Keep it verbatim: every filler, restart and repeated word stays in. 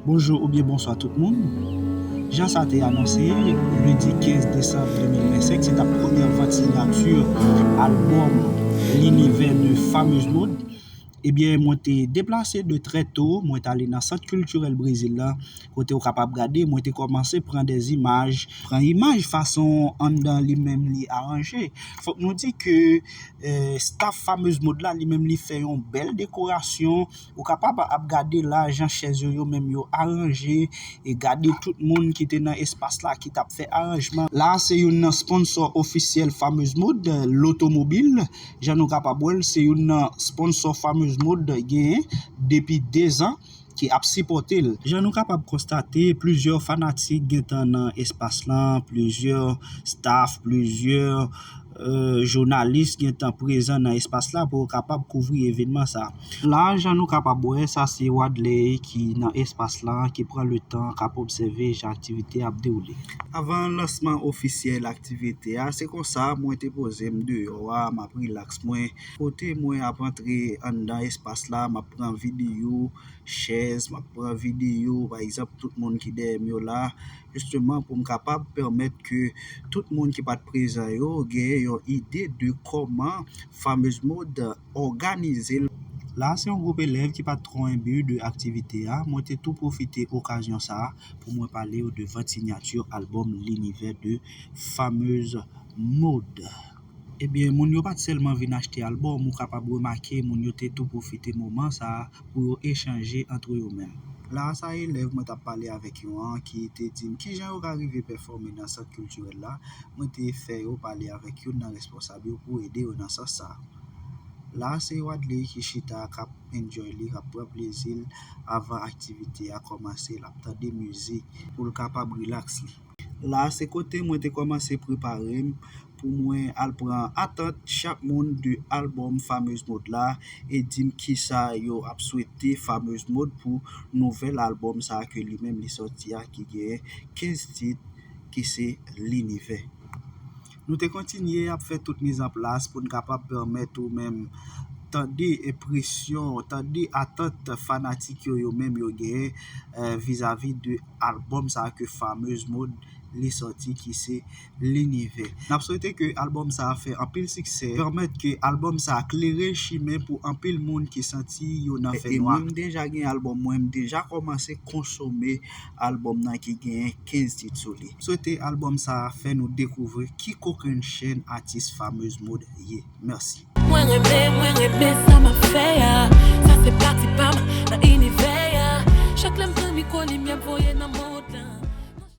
Bonjou oubyen bonswa tout moun. Jan sa te anonse, lendi kenz desanm de mil vennsenk, se t ap premyè vant siyati albòm Linivè de Fameuse Mode. Ebyen, mwen te deplase de trè to, mwen t ale nan Sant Kiltirèl Brezil la, kote w kapab gade, mwen te kòmanse pran de imaj, pran imaj fason anndan li menm li aranje. Fòk nou di ke, eh, staff Fameuse Mode la, li menm li fè yon bèl dekorasyon. Ou kapab ap gade la, jan chèz yo, yo menm yo aranje, e gade tout moun ki te nan espas la ki t ap fè aranjman. La, se youn nan sponsò ofisyèl Fameuse Mode, Lotomobil. Jan nou kapab wè l, se youn nan sponsò Fameuse Mode genyen depi de zan ki ap sipòte l. Jan nou kapab konstate, plizyè fanatik gentan nan espas lan, plizyè staff, plizyè, euh, jounalis gentan prezan nan espas la pou yo kapab kouvri evènman sa. La, jan nou kapab wè, sa se Wadley ki nan espas lan, ki pran le tan, k ap obsève jan aktivite ap dewoule. Avan lansman ofisyèl aktivite a, se konsa mwen te poze m deyò a, m ap rilaks mwen. Kote mwen ap antre anndan espas la, m ap pran videyo, chèz, m ap pran videyo, pa egzanp, tout moun ki dèyè m yo la, jisteman pou m kapab pèmèt ke tout moun ki pa t prezan yo genyen yon ide de kòman Fameuse Mode òganize l. La, se yon gwoup elèv ki pa t twò enbe de aktivite a. Mwen te tou pwofite okazyon sa a pou mwen pale yo de vant siyati albòm Linivè de Fameuse Mode. Ebyen, moun yo pa t sèlman vin achte albòm, ou kapab remake moun yo te tou pwofite moman sa a pou yo echanje antre yo menm. La a, sa elèv mwen t ap pale avèk yo an ki te di m kijan yo ka rive pèfòme nan sant kiltirèl la. Mwen te fè yo pale avèk youn nan responsab yo pou ede yo nan sans sa a. La a, se Wadley ki chita, k ap enjoy li, k ap pran plezi l avan aktivite a kòmanse, l ap tande mizik pou l kapab rilaks li. La a, se kote mwen te kòmanse prepare m pou mwen al pran atant chak moun de albòm Fameuse Mode la e di m kisa yo ap swete Fameuse Mode pou nouvèl albòm sa a ke li menm li sòti a ki genyen kenz tit ki se Linivè. Nou te kontinye ap fè tout mizanplas pou n kapab pèmèt ou menm tande enpresyon, tande atant fanatik yo, yo menm yo genyen, eh, vizavi de albòm sa a ke Fameuse Mode li sòti ki se Linivè. N ap swete ke albòm sa a fè anpil siksè, pèmèt ke albòm sa a klere chimen pou anpil moun ki santi yo nan fènwa. E mwen m deja gen albòm mwen, m deja kòmanse konsome albòm nan ki genyen kenz tit sou li. M swete albòm sa a fè nou dekouvri ki kokennchenn atis Fameuse Mode ye. Mèsi. Mwen renmen, mwen renmen sa m ap fè a. Sa se pati pa m nan inivè a. Chak lè m pran mikwo, limyè voye nan mond.